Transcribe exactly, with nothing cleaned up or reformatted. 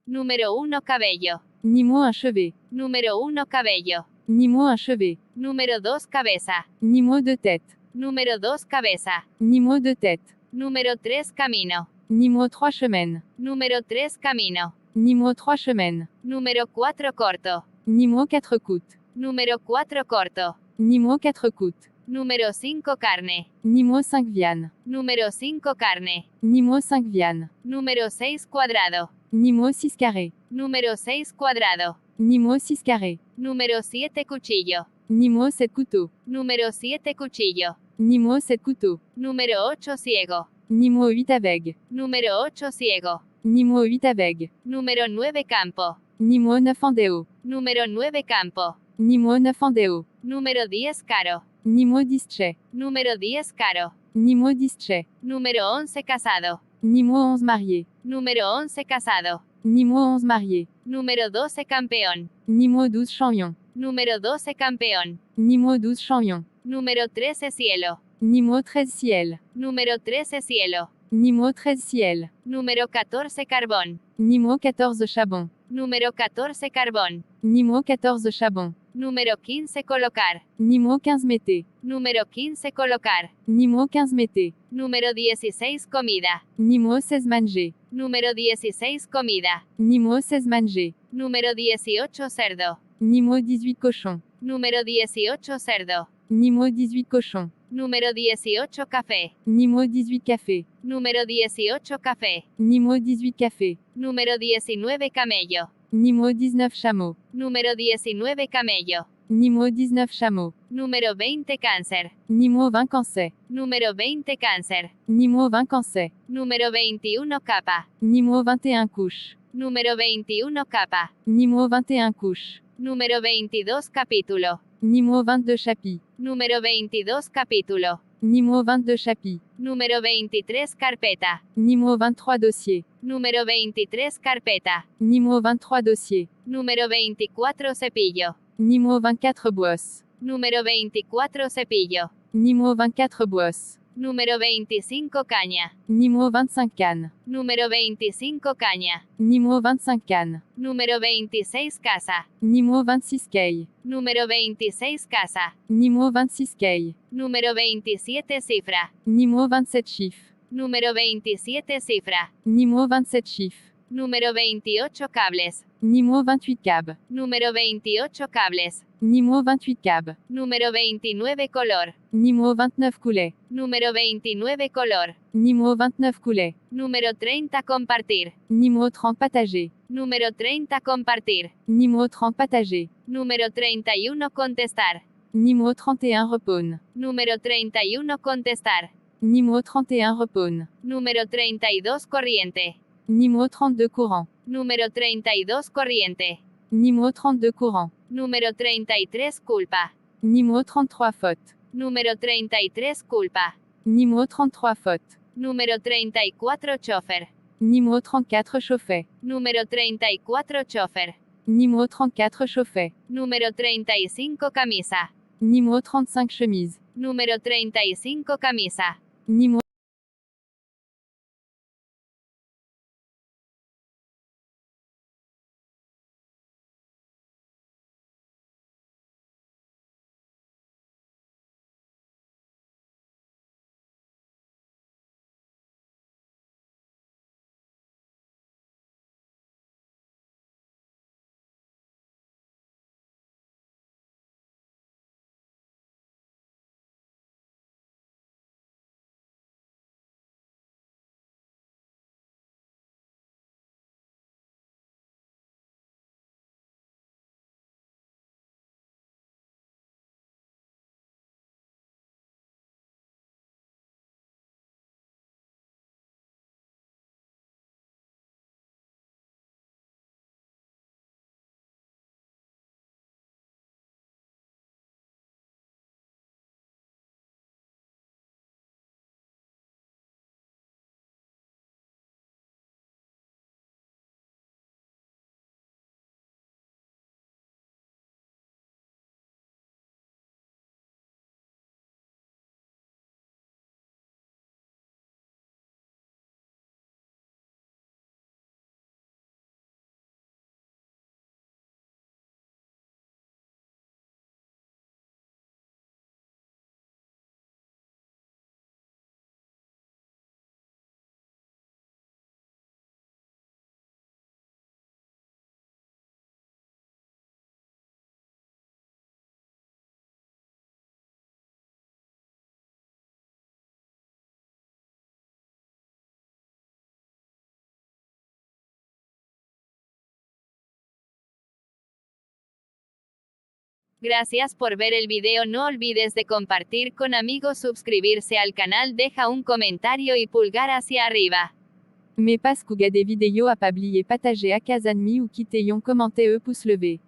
Número uno, cabello. Nimewo en, cheve. Número uno, cabello. Nimewo en, cheve. Número dos, cabeza. Nimewo de, tèt. Número dos, cabeza. Nimewo de, tèt. Número tres, camino. Nimewo twa, chemen. Número tres, camino. Nimewo twa, chemen. Número cuatro, corto. Nimewo kat, kout. Número cuatro, corto. Nimewo kat, kout. Número cinco, carne. Nimewo senk, vyann. Número cinco, carne. Nimewo senk, vyann. Número seis, cuadrado. Nimewo sis, kare. Número seis, cuadrado. Nimewo sis, kare. Número siete, cuchillo. Nimewo sèt, kouto. Número siete, cuchillo. Nimewo sèt, kouto. Número ocho, ciego. Nimewo uit, avèg. Número ocho, ciego. Nimewo uit, avèg. Número nueve, campo. Nimewo nèf, andeyò. Número nueve, campo. Nimewo nèf, andeyò. Número diez, carro. Nimewo dis, chè. Número diez, carro. Nimewo dis, chè. Número once, casado. Nimewo onz, marye. Número once, casado. Nimewo onz, marye. Número doce, campeón. Nimewo douz, chanpyon. Número doce, campeón. Nimewo douz, chanpyon. Número trece, cielo. Nimewo trèz, syèl. Número trece, cielo. Nimewo trèz, syèl. Número catorce, carbón. Nimewo katòz, chabon. Número catorce, carbón. Nimewo katòz, chabon. Número quince, colocar. Nimewo kenz, mete. Número quince, colocar. Nimewo kenz, mete. Número dieciséis, comida. Nimewo sèz, manje. Número dieciséis, comida. Nimewo sèz, manje. Número dieciocho, cerdo. Nimewo dizuit, kochon. Número dieciocho, cerdo. Nimewo dizuit, kochon. Número dieciocho, café. Nimewo dizuit, kafe. Número dieciocho, café. Nimewo dizuit, kafe. Número diecinueve, camello. Nimewo diznèf, chamo. Número diecinueve, camello. Nimewo diznèf, chamo. Número veinte, cáncer. Nimewo ven, kansè. Número veinte, cáncer. Nimewo ven, kansè. Número veintiuno, capa. Nimewo venteyen, kouch. Número veintiuno, capa. Nimewo venteyen, kouch. Número veintidós, capítulo. Nimewo vennde, chapi. Número veintidós, capítulo. Nimewo vennde, chapi. Número veintitrés, carpeta. Nimewo venntwa, dosye. Número veintitrés, carpeta. Nimewo venntwa, dosye. Número veinticuatro, cepillo. Nimewo vennkat, bwòs. Número veinticuatro, cepillo. Nimewo vennkat, bwòs. Número veinticinco, caña. Nimewo vennsenk, kann. Número veinticinco, caña. Nimewo vennsenk, kann. Número veintiséis, casa. Nimewo vennsis, kay. Número veintiséis, casa. Nimewo vennsis, kay. Número veintisiete, cifra. Nimewo vennsèt, chif. Número veintisiete, cifra. Nimewo vennsèt, chif. Número veintiocho, cables. Nimewo vennuit, kab. Número veintiocho, cables. Nimewo vennuit, kab. Número veintinueve, color. Nimewo vennèf, koulè. Número veintinueve, color. Nimewo vennèf, koulè. Número treinta, compartir. Nimewo trant, pataje. Número treinta, compartir. Nimewo trant, pataje. Número treinta y uno, contestar. Nimewo tranteyen, reponn. Número treinta y uno, contestar. Nimewo tranteyen, reponn. Número treinta y dos, corriente. Nimewo trannde, kouran. Número treinta y dos, corriente. Nimewo trannde, kouran. Número treinta y tres, culpa. Nimewo tranntwa, fòt. Número treinta y tres, culpa. Nimewo tranntwa, fòt. Número treinta y cuatro, chofer. Nimewo trannkat, chofè. Número treinta y cuatro, chofer. Nimewo trannkat, chofè. Número treinta y cinco, camisa. Nimewo trannsenk, chemiz. Número treinta y cinco, camisa. Nimewo Gracias por ver el video, no olvides de compartir con amigos, suscribirse al canal, deja un comentario y pulgar hacia arriba. Men paske w gade videyo a pa bliye pataje ak a zanmi ou kite yon kòmantè e pous leve.